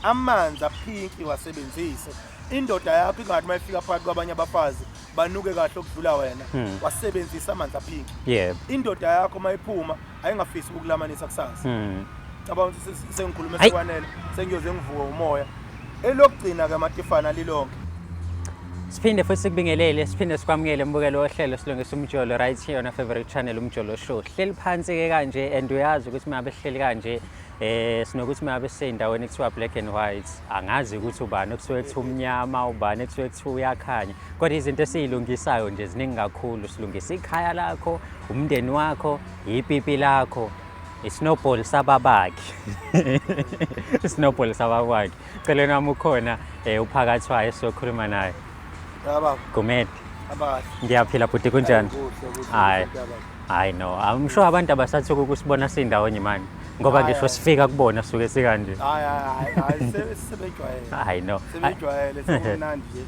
Amanzi aphinki wasebenzise. Indoda yakho ingathi mayifika phakathi kwabanye abafazi banuke kahle okudlula wena. Wasebenzisa amanzi aphinki. Indoda yakho mayiphuma ayingafisi ukulamanisa kusasa. Cabanga ukuthi sengikhuluma sekwanele, sengiyoze ngivuke umoya. Elokugcina ke Matifana lilonke. Siphinde futhi sikubingelele, siphinde sikwamukele mbukelo wohlelo Silungisa Umjolo right here on our favorite channel Umjolo Show. Hleli phansi ke kanje and uyazi ukuthi mabe sihleli kanje sinokuthi mabe siseyindaweni ekuthiwa black and white. Angazi ukuthi ubani okusuke kuthiwa umnyama, ubani ekusuke kuthiwa uyakhanya. Kodwa izinto esiyilungisayo nje ziningi kakhulu. Silungisa ikhaya lakho, umndeni wakho, ipipi lakho. Isnowball sababakhe. Isnowball sababakhe. Celeni wami ukhona uphakathi wayo esizokhuluma naye. Yaba. Gumede. Abahle. Ngiyaphila bhuti, kunjani? Kuhle, kuhle. Hayi. Kuhle, baba. Hayi no, I'm sure abantu abasathuka ukusibona sindawonye manje. Ngoba Hhayi, ngisho hhayi. sifika kubona suke sikanje. Hayi hayi hayi, sebejwayele. Hayi no. Sebejwayele, sekumnandi nje.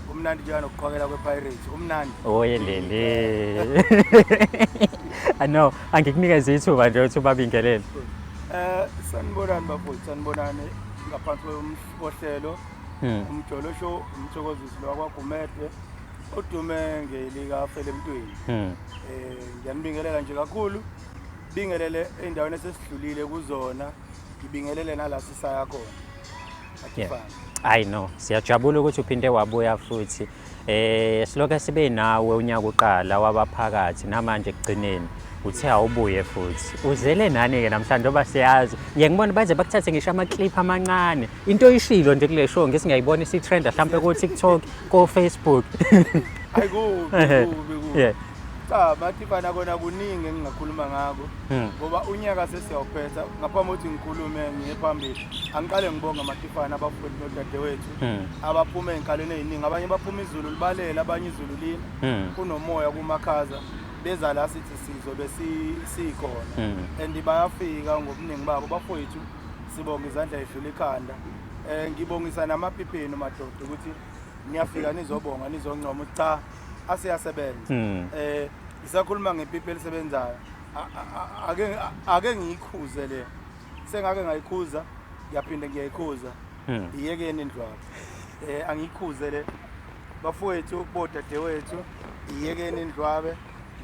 Kumnandi nje nokuqhwakela kwePirates, kumnandi. Oye lele. I know, angikunikeze ithuba nje ukuthi ubabingelele. Sanibonani bafowethu, sanibonani ngaphansi kohlelo. Umjolo Show, umthokozisi lo wakwaGumede odume ngelika Felemntwini. Ngiyanibingelela nje kakhulu. Bingelele endaweni esesidlulile kuzona, ngibingelele nala sisaya khona. Akufani. I know, siyajabula ukuthi uphinde wabuya futhi. Silokho sibe nawe unyaka uqala wabaphakathi namanje ekugcineni uthe awubuye futhi. Uzele nani ke namhlanje ngoba siyazi. Ngiye ngibone baze bakuthathe ngisho ama clip amancane. Into oyishilo nje kule show ngisi ngiyayibona isi trend mhlambe ku TikTok, ko Facebook. Hayi kubi, kubi, kubi. Cha, Matifana, kona kuningi engingakhuluma ngako. Ngoba unyaka sesiyawuphetha. Ngaphambi kokuthi ngikhulume ngiye phambili, angiqale ngibonge Matifana, abafowethu nodadewethu abaphuma ey'nkalweni ey'ningi. Abanye baphuma izulu libalele, abanye izulu lina. Kunomoya, kumakhaza, beza la sithi sizobe sikhona. And bayafika ngobuningi babo bafowethu, sibonga izandla edlula ikhanda. Ngibongisa namapipeni madoda ukuthi niyafika nizobonga, nizoncoma ukuthi cha, asiyasebenza. Ngisakhuluma ngepipi elisebenzayo. Ake ngiyikhuze le. Sengake ngayikhuza, ngiyaphinde ngiyayikhuza. Iyekeni indlwabu. Angiyikhuze le. Bafowethu, bodadewethu, iyekeni indlwabe.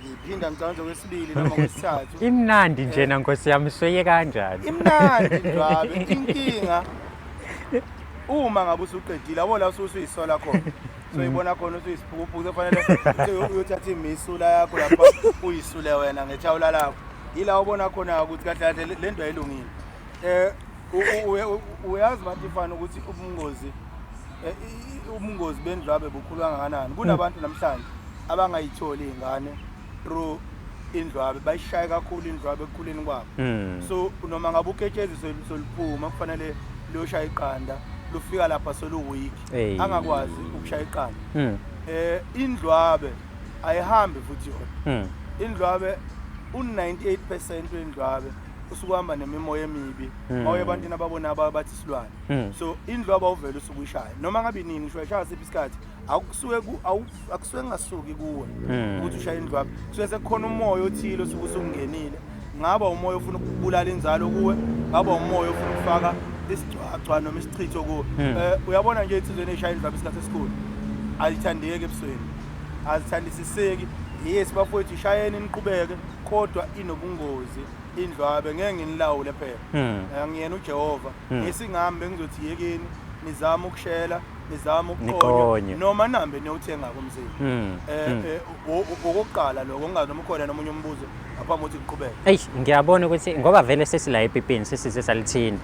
Ngiphinda ngicabanga kwesibili noma kwesithathu. Imnandi nje na Nkosi yami, soye kanjani? Imnandi indlwabe. Inkinga uma ngabe usuqedile, yabo la usuyisola khona. Soyibona khona usuyisiphukuphuku, sekufanele uyothatha imisula yakho lapha uyisule wena ngethawula lakho. Yila ubona khona ukuthi kahle kahle le nto ayilungile. Uyazi Matifana ukuthi ubungozi bendlwabe bukhulu kangakanani. Kunabantu namhlanje abangayitholi izingane through indlwabe, bayishaye kakhulu indlwabe ekukhuleni kwabo. So noma ngabe uketshezi soluphuma kufanele luyoshaya iqanda, lufika lapha solu weak, angakwazi ukushaya iqanda. Indlwabe ayihambi futhi yona. Indlwabe u98% wendlwabe usukuhamba nemimoya emibi. Mawuye ebantwini ababona bathi isilwane. So indlwabe awuvele usuke uyishaya. Noma ngabe nini, ngisho uyishaya siphi isikhathi, akusuke kungasuki kuwe ukuthi ushaye indlwabe. Kusuke sekukhona umoya othile osuke usungenile. Ngaba umoya ofuna ukubulala inzalo kuwe, ngaba umoya ofuna ukufaka isigcwagcwa noma isichitho kuwe. Uyabona nje insizweni eshaya indlwabe isikhathi esikhulu ayithandeki ebusweni, azithandisiseki. Yes bafowethu, ishayeni niqhubeke, kodwa inobungozi indlwabe, ngeke nginilawule phela. Angiyena uJehova. Ngesingami bengizothi yekeni nizame ukushela, nizame ukuqonya, Niqonye. noma nihambe niyothenga komzimba. Okokuqala lokho, ngingazi noma ukhona nomunye umbuzo ngaphambi kokuthi ngiqhubeke. Eish, ngiyabona ukuthi ngoba vele sesila epipini, sesize salithini.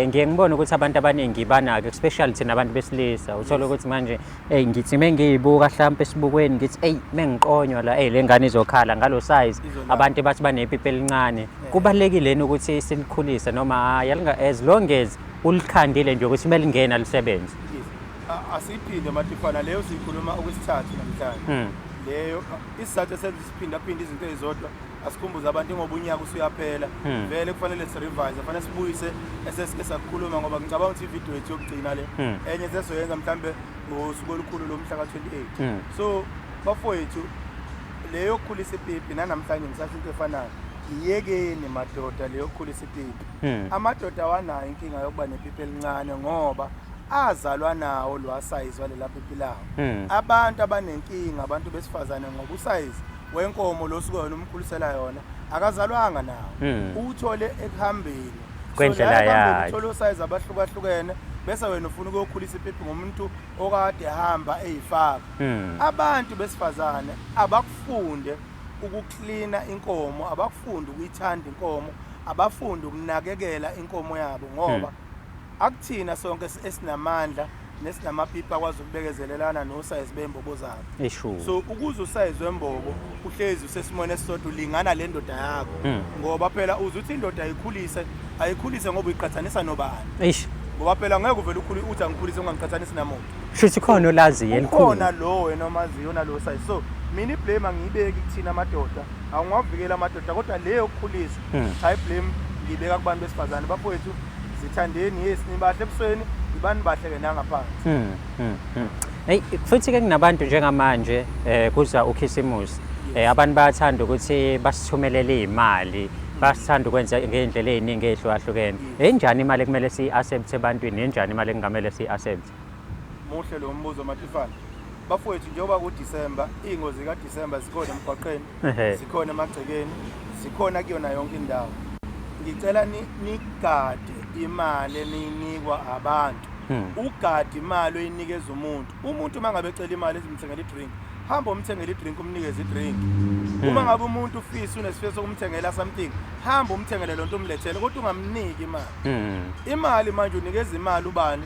Ngiye ngibone ukuthi abantu abaningi banako, especially thina abantu besilisa. Uthola ukuthi manje ngithi mengiyibuka mhlambe esibukweni ngithi ey mengiqonywa la, ey le ngane izokhala ngalo size. Izolala. Abantu bathi banepipi elincane. Kubalekile yini ukuthi silikhulise noma hayi, as long as ulikhandile nje ukuthi kumele lingene lisebenze? Yes. Asiphinde Matifana, leyo siyikhuluma okwesithathu namhlanje. Leyo isizathu esenza siphinda phinda izinto ezizodwa, asikhumbuze abantu ngoba unyaka usuyaphela. Vele kufanele sirevise, kufanele sibuyise esesike sakukhuluma, ngoba ngicabanga ukuthi ivideo yethu yokugcina le. Enye sesoyenza mhlambe ngosuku olukhulu lomhla ka-28. So bafowethu, leyo yokukhulisa ipipi nanamhlanje ngisasho into efanayo. Iyekeni madoda leyo kukhulisa ipipi. Amadoda awanayo inkinga yokuba nepipi elincane ngoba azalwa nawo lo sayizi walela pipi lawo. Abantu abanenkinga abantu besifazane ngoba usayizi wenkomo lo suke wena umkhulisela yona akazalwanga nawo. Uwuthole ekuhambeni. So, Kwendlela la ekuhambeni yakhe. uthole osayizi abahlukahlukene bese wena ufuna ukuyokhulisa ipipi ngomuntu okade ehamba eyifaka. Abantu besifazane abakufunde ukuklina inkomo, abakufunde ukuyithanda inkomo, abafunde ukunakekela inkomo yabo ngoba akuthina sonke esinamandla nesinamapipi akwazi ukubekezelelana nosayizi bembobo zabo. Eshu. So ukuze usayizi wembobo uhlezi usesimweni esisodwa ulingana le ndoda yakho ngoba phela uze uthi indoda ayikhulise ayikhulise ngoba uyiqhathanisa nobani, Eish. ngoba phela ngeke uvele ukhulu uthi angikhulise ungangiqhathanisi namuntu. Shuthi khona olaziyo elikhulu. Ukhona lo wena omaziyo nalo size. So mina i-blame angiyibeki kuthina amadoda, awungavikela amadoda, kodwa le yokukhulisa cha, i-blame ngiyibeka kubantu besifazane. Bafowethu, zithandeni, yes, nibahle ebusweni, ibani bahle-ke nangaphansi. Hey, futhi ke kunabantu njengamanje kuza uKhisimusi. Abantu bayathanda ukuthi basithumelele imali, basithanda ukwenza ngey'ndlela ey'ningi ey'hlukahlukene. Enjani imali ekumele siyi-accept ebantwini, enjani imali ekungamele siyi-accept? Muhle lo mbuzo, Matifana. Bafowethu, njengoba kuDisemba, iy'ngozi kaDisemba zikhona emgwaqeni, zikhona emagcekeni, zikhona kuyona yonke indawo. Ngicela nigade imali eniyinikwa abantu. Ugade imali oyinikeza umuntu. Umuntu uma ngabe ecela imali ezimthengela i-drink, hamba umthengele i-drink, umnikeze i-drink. Uma ngabe umuntu ufisa, unesifiso sokumthengela something, hamba umthengele lonto, umlethele, kodwa ungamniki imali. Imali manje, unikeza imali ubani?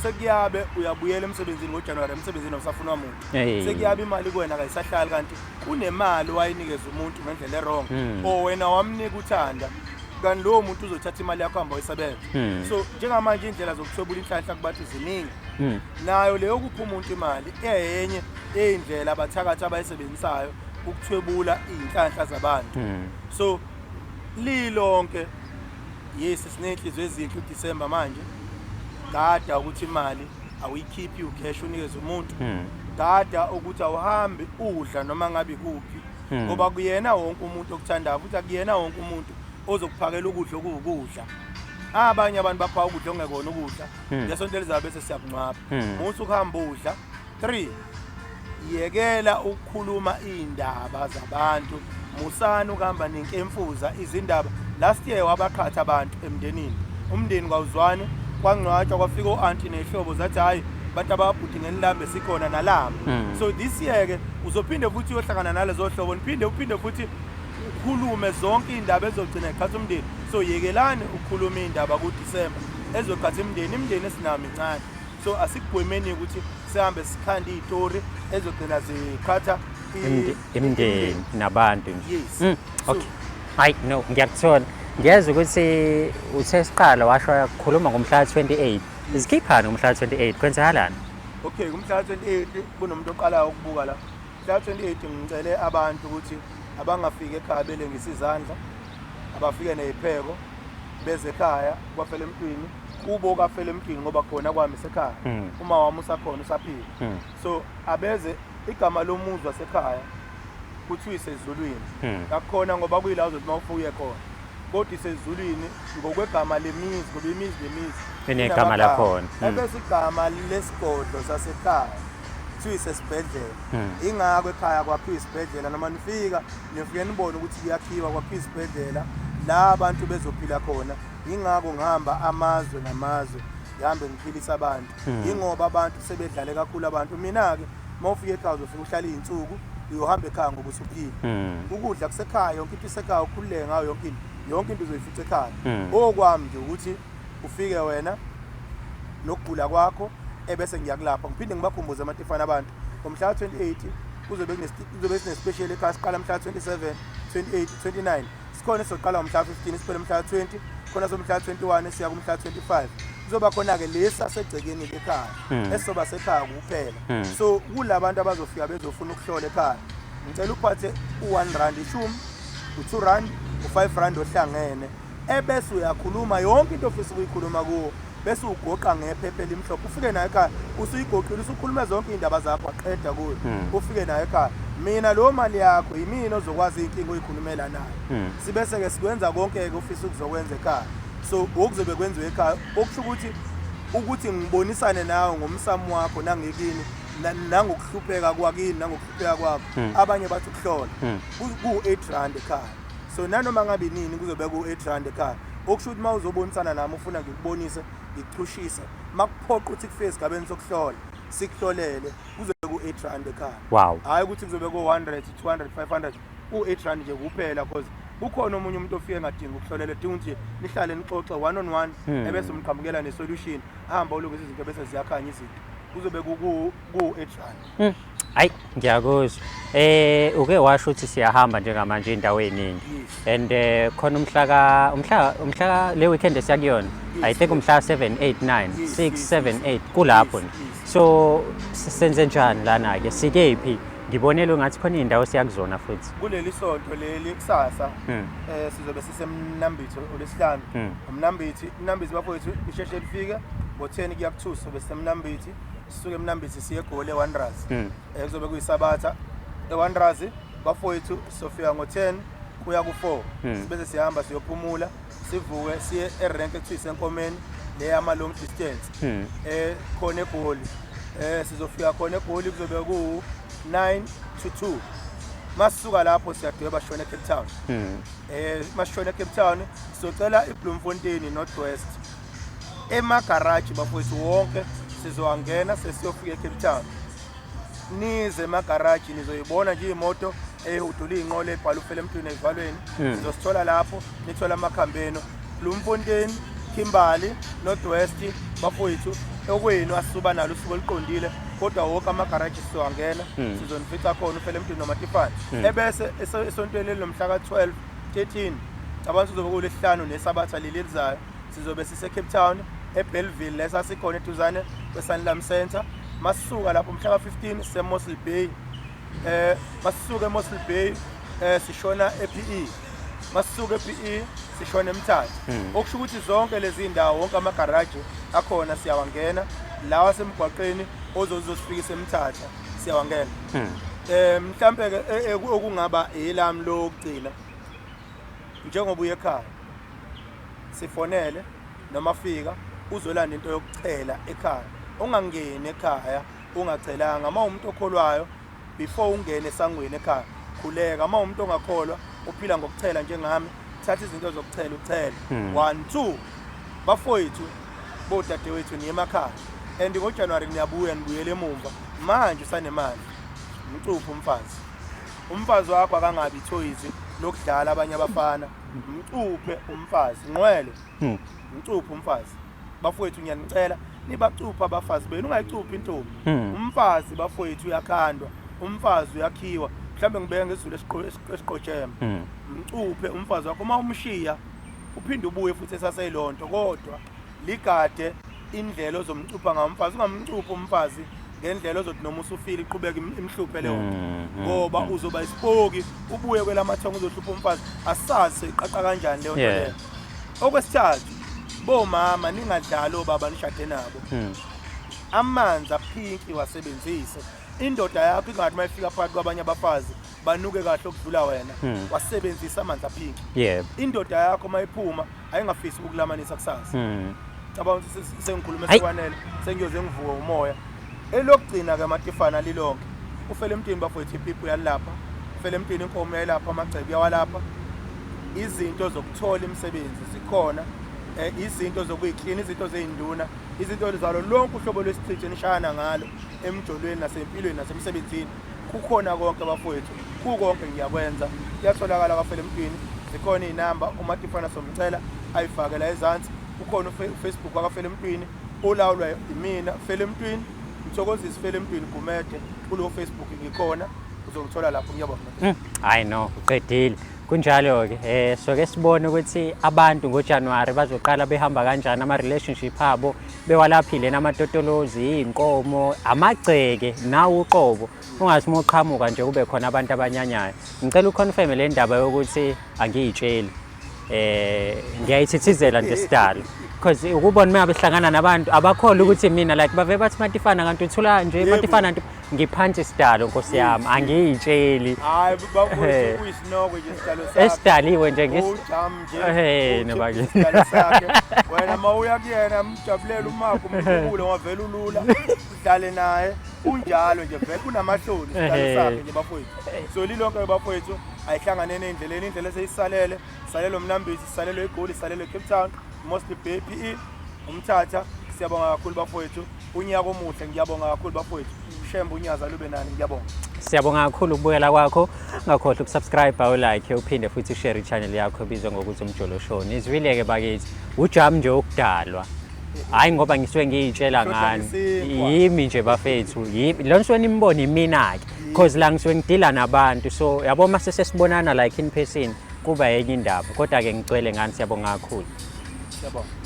Sekuyabe uyabuyela emsebenzini ngoJanuwari, emsebenzini awusafunwa muntu. Sekuyabe imali kuwena kayisahlali, kanti kunemali wayinikeza umuntu ngendlela e-wrong or wena wamnika uthanda, kanti lowo muntu uzothatha imali yakho hamba wayisebenza. So njengamanje indlela zokuthwebula inhlanhla kubantu ziningi. Nayo leyo kupha umuntu imali eyenye eyindlela abathakathi abayisebenzisayo ukuthwebula iy'nhlanhla zabantu. So lilonke, yes, siney'nhliziyo ezinhle uDisemba manje. Gada ukuthi imali awuyikhiphi u-cash unikeze umuntu. Gada ukuthi awuhambi udla noma ngabe ikuphi ngoba kuyena wonke umuntu okuthandayo, futhi akuyena wonke umuntu ozokuphakela ukudla okuwukudla. Abanye abantu bapha ukudla okungekona ukudla. Ngesonto elizayo bese siyakungcwaba. Musa ukuhamba udla. 3, yekela ukukhuluma iy'ndaba zabantu. Musani ukuhamba nenkemfuza izindaba. Last year wabaqhatha abantu emndenini, umndeni kwawuzwani, kwangcwatshwa, kwafika o-anti ney'hlobo zathi hhayi, bantu ababhuti ngenilambe sikhona nalamba. So this year-ke uzophinde futhi uyohlangana nalezo hlobo, niphinde uphinde futhi ukhulume zonke iy'ndaba ezogcina ziqhatha umndeni. So yekelani ukukhuluma iy'ndaba kuDisemba ezoqhatha imindeni. Imindeni esinayo mincane, so asikugwemeni ukuthi sihambe sikhande iy'tori ezogcina ziqhatha Imindeni nabantu nje. Yes. Okay, hayi no, ngiyakuthola. Ngiyezwa ukuthi uthe siqala washo yakukhuluma ngomhla ka-28. Zikhiphani ngomhla ka-28, kwenzakalani? Okay, kumhla ka-28 kunomuntu oqalayo ukubuka la. Mhla ka-28 ngicele abantu ukuthi abangafiki ekhaya belengisa izandla, abafike ney'pheko, beze ekhaya kwafela emntwini, kubo kafela emntwini, ngoba khona kwami sekhaya. Uma wami usakhona, usaphila. So abeze, igama lomuzi wasekhaya kuthiwa isezulwini. Akukhona ngoba kuyila uzothi uma ufika uye khona, kodwa isezulwini ngokwegama lemizi, ngoba imizi nemizi inegama inamagama. Lakhona. Ebese igama lesigodlo sasekhaya kuthiwa isesibhedlela. Ingakho ekhaya kwakhiwa isibhedlela. Noma nifika, nifike nibone ukuthi kuyakhiwa, kwakhiwa isibhedlela la abantu bezophila khona. Ingakho ngihamba amazwe namazwe, ngihambe ngiphilisa abantu, ingoba abantu sebedlale kakhulu abantu. Mina-ke uma ufika ekhaya uzofika uhlale iy'nsuku, uyohamba ekhaya ngoba usuphila. Ukudla kusekhaya, yonke into isekhaya, ukhululeke ngayo yonke into, yonke into uzoyifica ekhaya. Okwami nje ukuthi ufike wena nokugula kwakho, ebese ngiyakulapha. Ngiphinde ngibakhumbuze amatifana abantu, ngomhla ka-28 kuzobe sine-special ekhaya. Siqala mhla ka-27, 28, 29. Sikhona esizoqala ngomhla ka-15 siphele mhla ka-20, khona somhla ka-21 siya kumhla ka-25. Kuzoba khona-ke lesi asegcekeni-ke ekhaya, esizoba sekhaya kuphela. So kulabantu abazofika bezofuna ukuhlola ekhaya, ngicela uphathe u-R1 ishumi, u-R2, u-R5 ohlangene, ebese uyakhuluma yonke into ofisa ukuyikhuluma kuwo, bese ugoqa ngephepha elimhlophe, ufike nayo ekhaya usuyigoqile, usukhulume zonke iy'ndaba zakho waqeda kuyo. Ufike nayo ekhaya. Mina lo mali yakho yimina ozokwazi inkinga oyikhulumela nayo. Sibese ke sikwenza konke ke ufisa ukuzokwenza ekhaya. So okuzobe kwenziwe ekhaya okusho ukuthi ngibonisane nawe ngomsamo wakho nangekini nangokuhlupheka kwakini nangokuhlupheka kwakho. Abanye bathi ukuhlola ku-8 rand ekhaya. So nanoma ngabe nini kuzobe ku-8 rand ekhaya. Okusho ukuthi uma uzobonisana nami ufuna ngikubonise ngikuchushise, makuphoqa ukuthi kufike esigabeni sokuhlola sikuhlolele, kuzobe ku-8 rand ekhaya. Hhayi ukuthi kuzobe ku-100, 200, 500, ku-8 rand nje kuphela, cause kukhona omunye umuntu ofike engadingi ukuhlolela, edinga ukuthi nihlale nixoxe one on one, ebese umqhamukela ne-solution, hamba ulungise izinto bese ziyakhanya izinto. Kuzobe ku-8 rand. Hayi, ngiyakuzwa. Uke washo ukuthi siyahamba njengamanje indawo eziningi. And khona umhla le weekend esiyakuyona. I think umhla 7 8 9 6 7 8 kulapho nje. So senze njani lana ke? Sikephi? Ngibonele ngathi khona indawo siyakuzona futhi. Kuleli sonto leli kusasa sizobe siseMnambithi olesihlanu. Umnambithi, Mnambithi bafowethu isheshe lifike ngo-10 kuya ku-2 sobe siseMnambithi. Sisuke eMnambithi siye eGoli eWanderers. Kuzobe kuyisabatha eWanderers bafowethu, sofika ngo-10 kuya ku-4. Sibese siyahamba siyophumula, sivuke siye erenke ekuthiwa iseNkomeni le yama long distance. Khona eGoli. Sizofika khona eGoli kuzobe ku 9 to 2. Masisuka lapho siyadweba shona eCape Town. Masishona eCape Town sizocela iBloemfontein North West. Emagaraji bafowethu wonke sizowangena sesiyofika eCape Town. Nize emagaraji nizoyibona nje imoto ehudula iy'nqola ebhala ufele emntwini evalweni. Sizosithola lapho nithola amakhambi enu. Bloemfontein, Kimberley, North West bafowethu okwenu asuba nalo usuku oluqondile, kodwa wonke amagaraji sizowangena, sizonifica khona ufele emntwini noMatifane. Ebese esontweni leli nomhla ka-12 13 abantu kuzobe kulesihlanu nesabatha leli elizayo, sizobe sise Cape Town eBellville lesa sikhona eduzane kweSanlam Center. Masisuka lapho mhla ka-15 siseMossel Bay. Masisuka eMossel Bay sishona ePE. Masisuka ePE sishona eMthatha. Okusho ukuthi zonke lezi ndawo wonke amagaraji akhona siyawangena, lawa semgwaqeni ozosifikisa eMthatha siyawangena. Mhlambe ke okungaba elami lokugcina, njengoba uye ekhaya sifonele noma fika uzolanda into yokuchela ekhaya, ungangeni ekhaya ungachelanga. Uma umuntu okholwayo, before ungene esangweni ekhaya khuleka. Uma umuntu ongakholwa uphila ngokuchela njengami, thatha izinto zokuchela uchele. 1 2 bafowethu bodadewethu niye emakhaya, and ngoJanuary niyabuya nibuyele emumva. Manje usanemali, mcuphe umfazi. Umfazi wakho akangabi ithoyizi lokudlala abanye abafana, mcuphe umfazi nqwele. Mcuphe umfazi bafowethu, ngiyanicela nibacuphe abafazi benu, ungayicuphi intombi. Umfazi bafowethu uyakhandwa, umfazi uyakhiwa, mhlawumbe ngibeke ngesiZulu esiqotsheme. Mcuphe umfazi wakho, uma umshiya uphinde ubuye futhi esaseyilonto, kodwa ligade indlela ozomcupha ngayo umfazi. Ungamcuphi umfazi ngendlela ozothi noma usufile iqhubeke imhluphe leyo nto, ngoba uzoba isipoki ubuye kwelamathongo uzohlupha umfazi, asazi seyiqaqa kanjani leyo nto leyo. Okwesithathu, bomama ningadlali obaba nishade nabo. Amanzi aphinki wasebenzise. Indoda yakho ingathi mayifika phakathi kwabanye abafazi banuke kahle okudlula wena, wasebenzisa amanzi aphinki. Indoda yakho mayiphuma ayingafisi ukulamanisa kusasa. Cabanga ukuthi sengikhuluma sekwanele, sengiyoze ngivuke umoya. Elokugcina ke Matifana lilonke, ufele emntwini bafowethu, ipipi uyalapha, ufele emntwini, inkomo uyalapha, amagceke uyawalapha. Izinto zokuthola imisebenzi zikhona, izinto zokuyiklina, izinto zeyinduna, izinto zalo lonke uhlobo lwesichitho enishayana ngalo emjolweni nasempilweni nasemsebenzini, kukhona konke bafowethu, kukonke ngiyakwenza, kuyatholakala kwafela emntwini. Zikhona iy'namba uMatifana somcela ayifake la ezansi. Kukhona uFacebook wakafela emntwini olawulwa imina, Fela Emntwini, Mthokozisi Fela Emntwini Gumede, kulowo Facebook ngikhona, uzongithola lapho. Ngiyabonga. Hayi no, uqedile. Kunjalo-ke, soke sibone ukuthi abantu ngoJanuwari bazoqala behamba kanjani ama-relationship abo, bewalaphile namatotolozi, iy'nkomo, amagceke, nawe uqobo. Ungathi uma uqhamuka nje kube khona abantu abanyanyayo. Ngicela uconfirme le ndaba yokuthi angiyitsheli. Ngiyayithithizela nje sidalo. Because ukubona uma behlangana nabantu abakholwa ukuthi mina, like bave bathi Matifana kanti uthula nje. Matifana nto. Ngiphansi sidalo, nkosi yami, angiyitsheli. Hayi bafowethu, kuyisinoko nje isidalo sakhe. Esidaliwe nje ujam nje. Ehhe, nobaki. Isidalo sakhe. Wena uma uya kuyena mjabulela umakho, umqubule ngavela ulula, udlale naye. Unjalo nje vele, unamahloni isidalo sakhe nje bafowethu. So lilonke bafowethu, ayihlanganeni endleleni, indlela eseyisalele, salelo Mnambithi, salelo eGoli, salelo eCape Town, Mostly Bay, PE, uMthatha. Siyabonga kakhulu bafowethu. Unyaka omuhle, ngiyabonga kakhulu bafowethu. Shembe unyaza lube nani, ngiyabonga. Siyabonga kakhulu ukubukela kwakho. Ungakhohlwa ukusubscribe, ulike, uphinde futhi ushare i-channel yakho ebizwa ngokuthi Umjolo Show. Nizwile-ke bakithi, ujam nje okudalwa. Hhayi ngoba ngisuke ngiyitshela Shoda ngani. ngesinkwa. Yimi nje bafethu, yimi. Lo nisuke nimbone imina-ke. Cause la ngisuke ngidila nabantu. So yabo mase sesibonana like in person kuba enye indaba. Kodwa-ke ngigcwele ngani, siyabonga kakhulu. Siyabonga.